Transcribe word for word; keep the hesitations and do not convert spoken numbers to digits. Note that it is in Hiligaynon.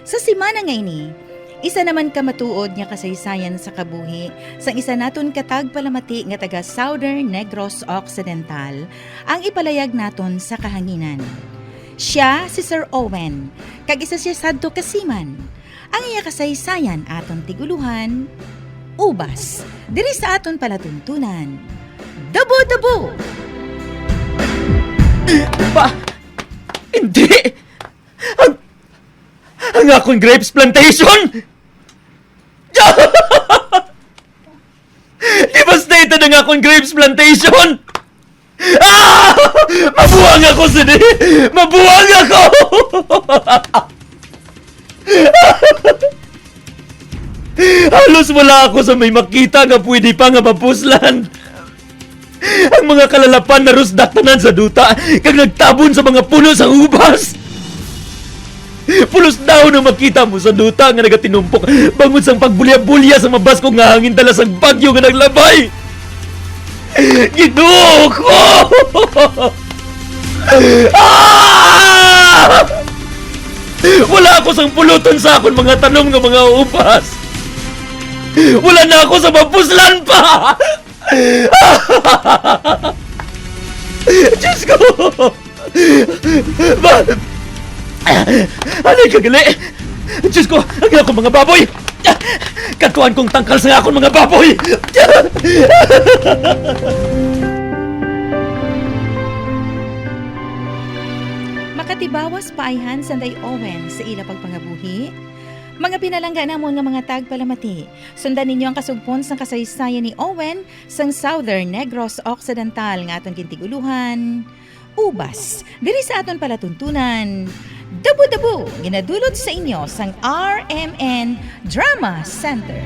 Sa semana nga ini, isa naman ka matuod nga kasaysayan sa kabuhi sang isa naton ka tagpalamati nga taga Southern Negros Occidental ang ipalayag naton sa kahanginan. Sia si Sir Owen, kag isa sia sadto ka seaman. Ang iya kasaysayan aton tig-ulohan, ubas, diri sa aton palatuntunan. Dabo-dabo! Ba? Hindi! Ang, ang akong grapes plantation! Devastated ang akong grapes plantation! Ah! Mabuang ako, sini! Mabuang ako! Halos wala ako sa may makita nga pwede pa nga mapuslan. Ang mga kalalapan narusdak tanan sa duta kag nagtabon sa mga puno sang ubas. Pulos dahon ang makita mo sa duta nga nagatinumpok bangod sang pagbulya-bulya sa mabaskog nga hangin dala sang bagyo nga naglabay. Ginoo ko! Ah! Wala ako sang puluton sa akon mga tanom nga mga ubas. Wala na ako sa mapuslan pa. Diyos ko! Ba? Anay ka gali? Diyos ko, ang akong mga baboy! Katuan kong tangkal sa akong mga baboy! Makatibawas pa ayhan sanday Owen sa ila pagpangabuhi? Mga pinalangga namon nga mga tagpalamati, sundan ninyo ang kasugpon sang kasaysayan ni Owen sang Southern Negros Occidental nga aton gintig-ulohan. Ubas, diri sa aton palatuntunan. Dabo-dabo, ginadulot sa inyo sang R M N Drama Center.